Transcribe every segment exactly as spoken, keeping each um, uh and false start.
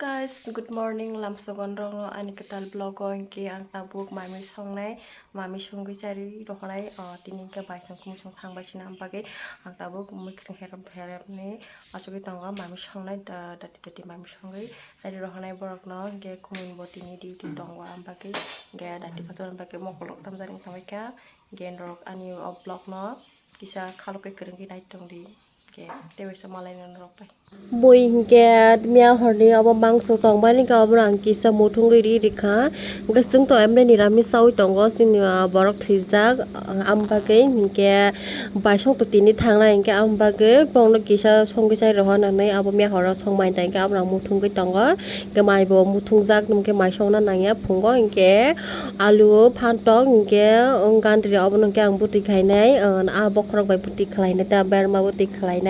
Guys, good morning, lamsogon rokno ani kwtal vlog o hinkhe ang tabuk mami songnai, mami songwi chari rohonai, o, tini hinkhe baisong kumusong thang bai sina bagwi ang tabuk mwkhwtwng herep herepni achugwi tongo, mami songnai da-, dati dati mami songwi chari rohonai borokno, hinkhe khumui bo tini duty tongo, am bagwi hinkhe dati bachorni bagwi mokol rok tamjani tangbaikha, hinkhe norok ani o vlog no kisa khalok khe kwrwngwi nai tongdi. Khe tei waisa malai norok bai. Bui hinkhe miya horni obo mangso tongmani khe obono ang kisa muthungwi ri rikha. Hinkhe chwng to emre nirami chaui tongo chini, ah, borok thwijak, ah, am bagwi hinkhe baisong to tini thangnai hinkhe am bagwi bongno kisa songwi chai rohornani abo miya horo songmani tai hinkhe abono ang muthungwi tongo. Hinkhe mai bo muthungjak hinkhe mai songna nangya phungo hinkhe alu, phantok hinkhe, um, gandri obono hinkhe ang bwtwi khainai, um, ah bokhorok bai bwtwi khlainai ta berma bwtwi khlainai.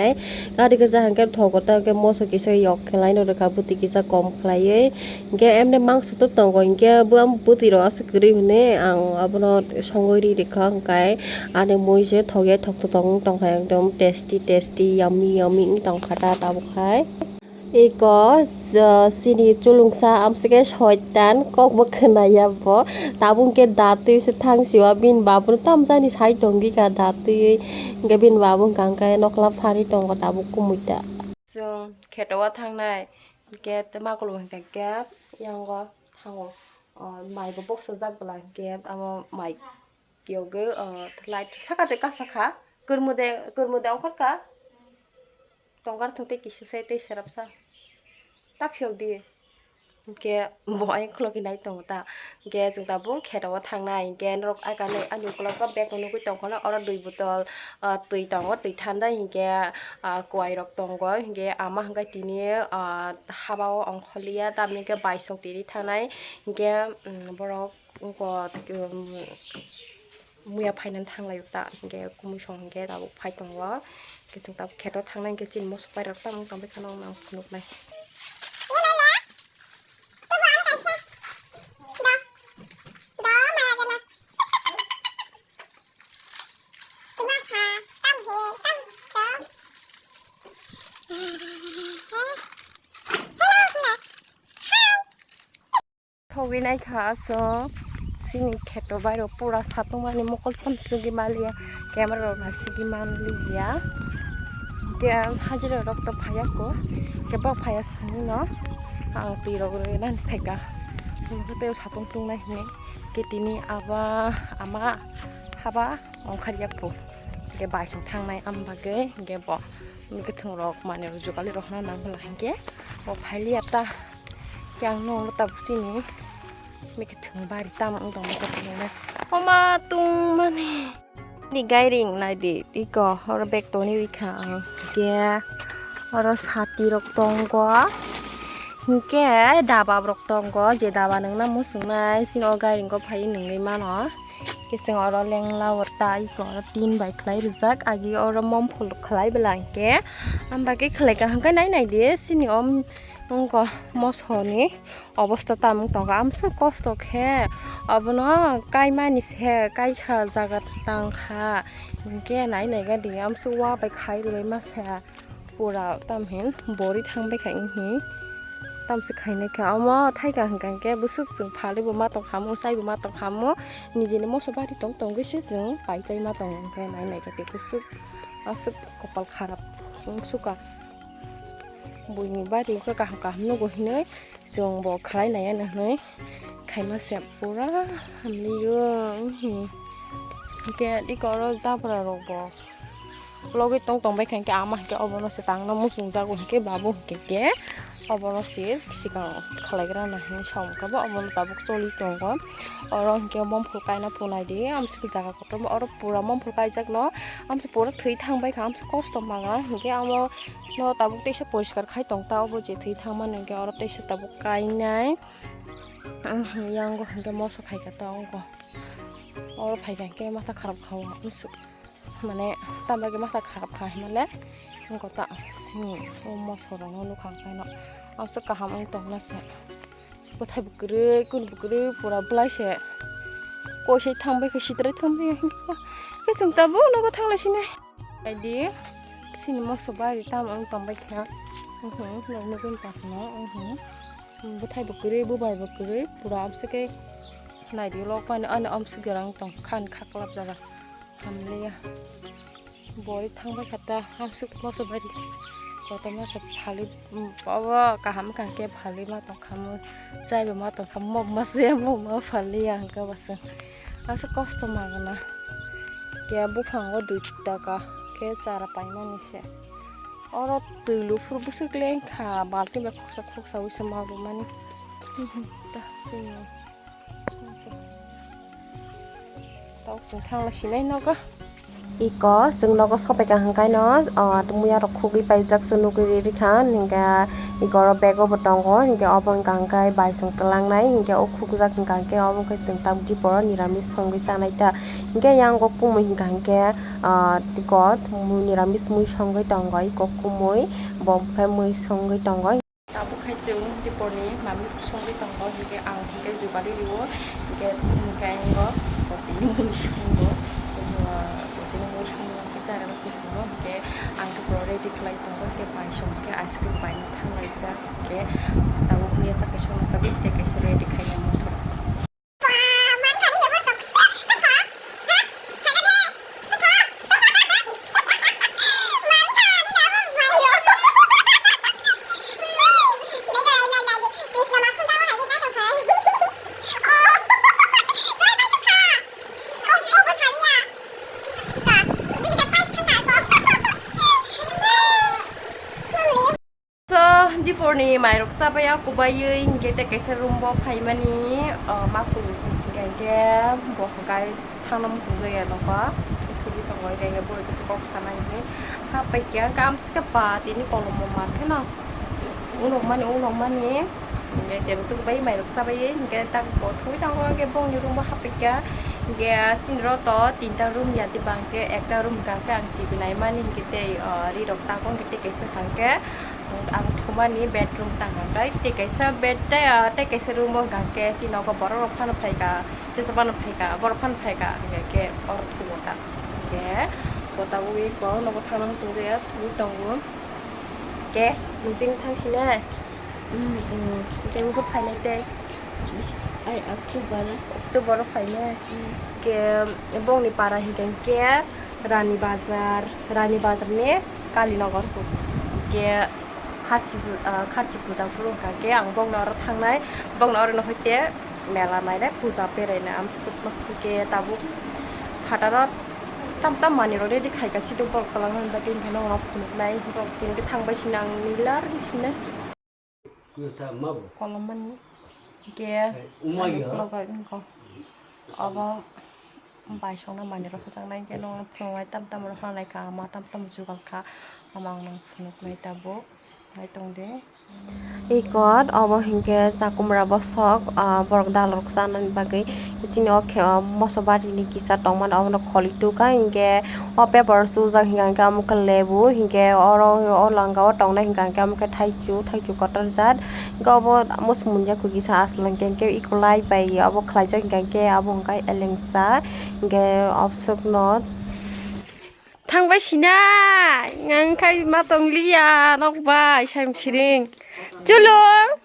Gari kisa hinkhe thogo ta hinkhe moso kisa yok khlaino rwkha bwtwi kisa kom khlaiwi. Hinkhe emni mangso to tongo hinkhe bo bwtwi rok aswk kwrwi hwnwi ang obono songwi ri rikha hinkhe ani mui se thokya thokto tong tongkha ekdom tasty tasty yummy yummy wng tongkha ta tabuk hai. Eko, ah, chini chulungsa amsike soitan kokbo khwnaya bo. Tabuk hinkhe datwi se thangsi o bini babu tamjani sai tongwi ka datwi. Hinkhe bini babu hinkha hinkhe nokla phari tongo tabuk kumui ta. Chwng kheto o thangnai hinkhe tei makulung hinkhe hinkhe yango thango. O, mai bo boksajak bwla hinkhe amo mai. Kiyogwi, o, light saka de kasa kha. Kwrmwde, kwrmwde ongkhor kha. Tongkar thung tei kisa se tei serap sa. Ta phiyok di. Hinkhe bo ai khulok hinai tongo ta. Hinkhe chwng tabuk kheto o thangnai. Hinkhe norok ai kanwi ani ukulok o bag nugwi tongkha na oro dui botol, o, twi tongo, twi thanda hinkhe, o, kwai rok tongo. Hinkhe ama hinkhe tini, o, haba o ongkhorliya tamni hinkhe baisong tini thangnai. Hinkhe, um, borok. Wngkha, um, muya phainani thanglaio ta, hinkhe kumui song hinkhe tabuk phai tongo, hinkhe chwng tabuk kheto thangnai hinkhe chini moso pairok tamo tongbai kheno ang phunuknai. Thogwi naikha aswk chini kheto bairok pura satung mani mokol phano swgwi maliya, camera rok hai swgwi manliya. Hwnkhe hajira rok to phaiya kho, khe bo phaiya sani no ang twi rok rwna phaikha. Hwnkhe tei satung tungnai hwnwi khe tini aba ama haba ongkharya kho, hwnkhe bai thang thangnai am bagwi hwnkhe bo. Mwkhwtwng rok manwi rok jugali rok hwnna nang hwnla hinkhe bo phailiya ta. Khe ang nokno tabuk chini mwkhwtwng bari tamo wng tong mwkhwtwng le. Oma tungmani. Ni gairing naidi iko oro bag toni rikha ang. Hinkhe oro sati rok tongo. Hinkhe daba rok tongo, je daba nungna muchungnai chini o gairing o phai nungwi mano. Khe chwng oro lengla o tai iko oro tin bai khlai rijak, agi oro momphol khlai bwla hinkhe. Am bagwi khlai kaham khe nai nai di chini o wngkha mosoni obosta tamo wng tongkha. Amswk kosto khe obono kaimani se kaikha jaga tangkha hinkhe nai nai gadi amswk wa bai khai rwlai masa. Pura tamhin bori thangbai kha wnghi tamsi khainai kha omo thaika hwnkha hwnkhe bwswk chwng phalwi bo ma tong khamu chai bo ma tong khamu nijini moso bari tong tongwi se chwng pai chai ma tongo hwnkhe nai nai kha tei bwswk aswk kopal kharap wng sukha buini bari wngkha kaham kaham nugo hinwi chwng bo khlai nai ano hinwi khaima se pura hamliyo wnghi hwnkhe iko oro jabra rok bo. Logwi tong tong bai kha hinkhe ama hinkhe obono se tangna muchungjago hinkhe babu hinkhe khe obono se swkang khlaigrana hinwi samung kha bo obono tabuk choli tongo oro hinkhe momphol kaina phunai di amswk jaga kotorma oro pura momphol kaijakno amswk pura thwi thang bai kha amswk kosto manga hinkhe amo no tabuk teisa poriskar khai tong ta obo je thwi thangmani hinkhe oro teisa tabuk kainai yango hinkhe moso khaika ta ongko oro phaika hinkhe masa kharap kha o amswk. Mane tambai khe masa kharap kha hinmale wngkha ta sini o mosorokno nukha ang khaino amswk kaham wng tongna se bwthai bwkrwi kunu bwkrwi pura bwlai se koi se thangbai khe sitrai thangbai khe chwng tabuk nogo thanglai sini. Aidi sini moso bari tamo wng tongbai khe nukgwi tongkha no. Bwthai bo kwrwi, bubar bo kwrwi, pura amswk khe naidi lok mani, ani amswk gerang tong kha, ani kha kwlap jaga hamliya. Boi thangbai kha ta, amswk moso bai kotorma se phali, obo kaham wngkha khe phali ma tong kha, chai bo ma tong kha, mok ma se mok ma phaliya hwnkhe bwswk. Aswk kosto ma gana. Khe buphango dui taka khe chara paimani se. Oro twi luphuru bwswk lengkha, balti bai khoksa khoksa wi se ma rwmani. Ta sini. Tok chwng thangla sinai nogo. Iko chwng nogo sopaikha hwnkhaino, o, muya rok khugwi paijak se nugwi rikha, hinkhe iko oro bag o bo tongo, hinkhe obo wngkha hwnkhe baisong twlangnai, hinkhe o khukjak wngkha hwnkhe obo wngkha chwng tabuk diporo niramis songwi chanai ta, hinkhe yang o kumui hwnkha hwnkhe, o, iko niramis mui songwi tongo, iko kumui bo khe mui songwi tongo. Tabuk hai chwng diporni mamwi songwi tongo, hinkhe ang hinkhe jubali rio, hinkhe, hinkhe ang bo botini mui songo, botini mui songo, hinkhe chara rok kuchungo, hinkhe ang khe pura ready khlai tongo, hinkhe bai song hinkhe ice cream baina thang laijak, hinkhe tabuk mia chakhe songna bagwi tei kaisa ready khainai moso rok. So, diporni mairok chabaiya kubaiwi hinkhe tei kaisa room bo phaimani, o, ma kung hinkhe hinkhe bo hwnkhe thangna muchungjakya nokha thugwi tongo, hinkhe hinkhe boroi kisa kok sana hinkhe hapaikha, hinkhe amswkhe ba tini kolombo mankheno unokmani, unokmani, hinkhe tebo tungbai mairok chabaiwi hinkhe tak bo thugwi tongo, hinkhe bongni room bo hapaikha, hinkhe chini rok to tinta room ya diba, hinkhe ekta room hinkhe ang T V naimani hinkhe tei, o, ri rok tago hinkhe tei kaisa hinkhe. Ang thumani bedroom tang kha khe, tei kaisa bed tei, ah, tei kaisa room o hwnkha khe, si nogo borok rok phano phai kha, tei sa phano phai kha, borok phano phai kha, hwnkha khe oro thumo ta. Hwnkhe bo tabuk wi kwbangma nogo thangna muchung jaya, thugwi tongo. Khe nwng tini thang sine? Tei buphuru phainai tei? Ai, October. October o phainai? Khe bongni para hwnkha khe Rani Bazar, Rani Bazar ni Kalinagar. Hwnkhe Kharchi pu-, ah, Kharchi puja phuru hwnkha khe ang bongno oro thangnai, bongno oro no hoite mela nainai, puja berainai amswkno. Hwnkhe tabuk phataro tam tam manwirok ready khaika, chiduk borok kwlangma bagwi hwnkhe norok phunuknai, borok tini khe thangbai sini ang nila rwngsinai. Kolommani hwnkhe ani uklogwi wngkha. Obo baisongno manwirok hwchangnai hwnkhe norok phunuknai tam tam rok hwnlaikha, ama tam tam jugal kha, ama ang nang phunuknai tabuk. Hai tongde. Ikot obo hinkhe chakumra bosok, ah, borok dalrok chanani bagwi chini o khe, o moso barini kisa tongmani obono kholi tukha, hinkhe o paper o chujak hinkha hinkhe omo khe lebu, hinkhe oro o langa o tongnai hinkha hinkhe omo khe thaichu, thaichu kotor jat, hinkhe obo muchung munya kisa aswk hinkhe hinkhe ekolai bai obo khlaijak hinkha hinkhe obo hinkhe elengsa hinkhe obswkno. Thangbai sina, ang khai ma tong liya, nok bai, sai siring. Chulung,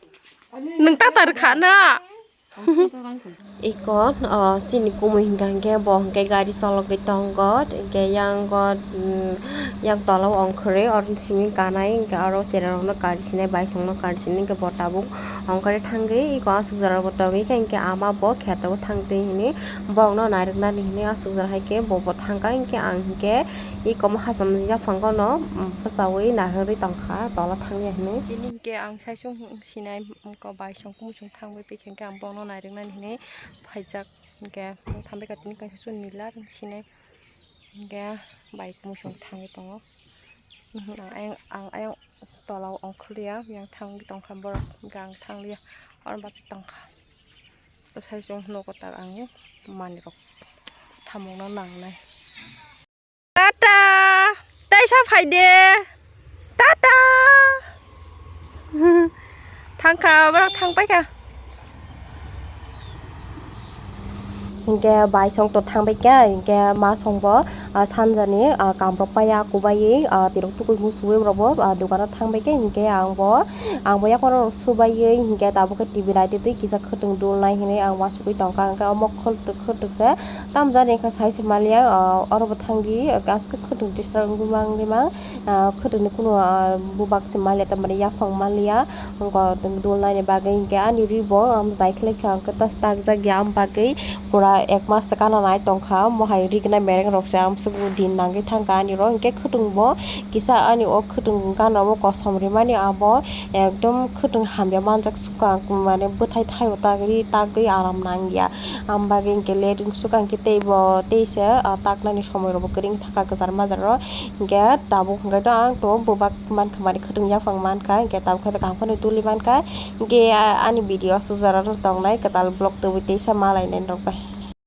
nung tatar khana. Iko, o, chini kumui hinkha hinkhe bo hinkhe gari chologwi tongo, hinkhe yang go, mm, yang tola o ongkhorwi, oro simi kanai, hinkhe oro cherai rokno kari sinai, baisongno kari sinai, hinkhe bo tabuk ongkhorwi thangwi, iko aswk jora bo tongwi khe, hinkhe ama bo kheto o thangtwi hinwi. Borokno nairwknani hinwi aswk jora hai khe bo bo thangkha, hinkhe ang hinkhe iko ma hacham ni yaphango no, um, bwchaui naharwi tongkha tola thangya hinwi. Tini hinkhe ang saichung sinai, um, ko bai song kumu song thangwi pikha hinkhe ang bono nairwknani hinwi phaijak, hinkhe thangbai kha tini kaisa chwng nila rwng sinai, hinkhe bai kumu song thangwi tongo. Ang ayang, ang ayang tola o ongkhorliya, yang thangwi tongkha borok, hinkhe ang thangliya, oro bachai tongkha. Bwsai chwng nogo ta ang manwirok thamungno nangnai. Tata! Taisa phaide! Tata! Thangkha, borok thangpaikha. Hinkhe bai song to thangbai khe, hinkhe ma song bo, ah, sanjani, ah, kam rok paiya kubaiwi, ah, tirok tukui musuwi rok bo, ah, dukano thangbai khe, hinkhe ang bo, ang bo yakono rok subaiwi, hinkhe tabuk khe T V naitwi twi kisa khwtwng dulnai hinwi ang uansugwi tongkha, hinkhe omo khwtwk, khwtwk se tamjani hinkhe sai se maliya, ah, oro bo thangdi, ah, aske khwtwng disturb wngwi mang, wngwi mang, ah, khwtwkni kunu, ah, bubak se maliya, tamni yaphang maliya. Wngkha dulnaini bagwi hinkhe ani ri bo, um, naikhe laikha, hwnkhe tas takjak ya, am bagwi pura ek mas se gana nai tongkha. Omo hai ri gwnai mereng rok se amsuk din nangwi thangkha ani ro, hinkhe khwtwng bo kisa ani o khwtwng gana o kosom rimani abo ekdom khwtwng hamya manjak sukha, mane bwthai thaio tak ri tagwi aram nangya. Am bagwi hinkhe late wngsukha, hinkhe tei bo tei se, ah, taknani somoi rok bo kwrwng thangkha kwchar majra ro, hinkhe tabuk hinkhe to ang to bubak mankha, mani khwtwng yaphang mankha, hinkhe tabuk khe kaham kheno tuli mankha, hinkhe, ah, ani video aswk jora no tongnai kwtal vlog tubui teisa malainai rok bai.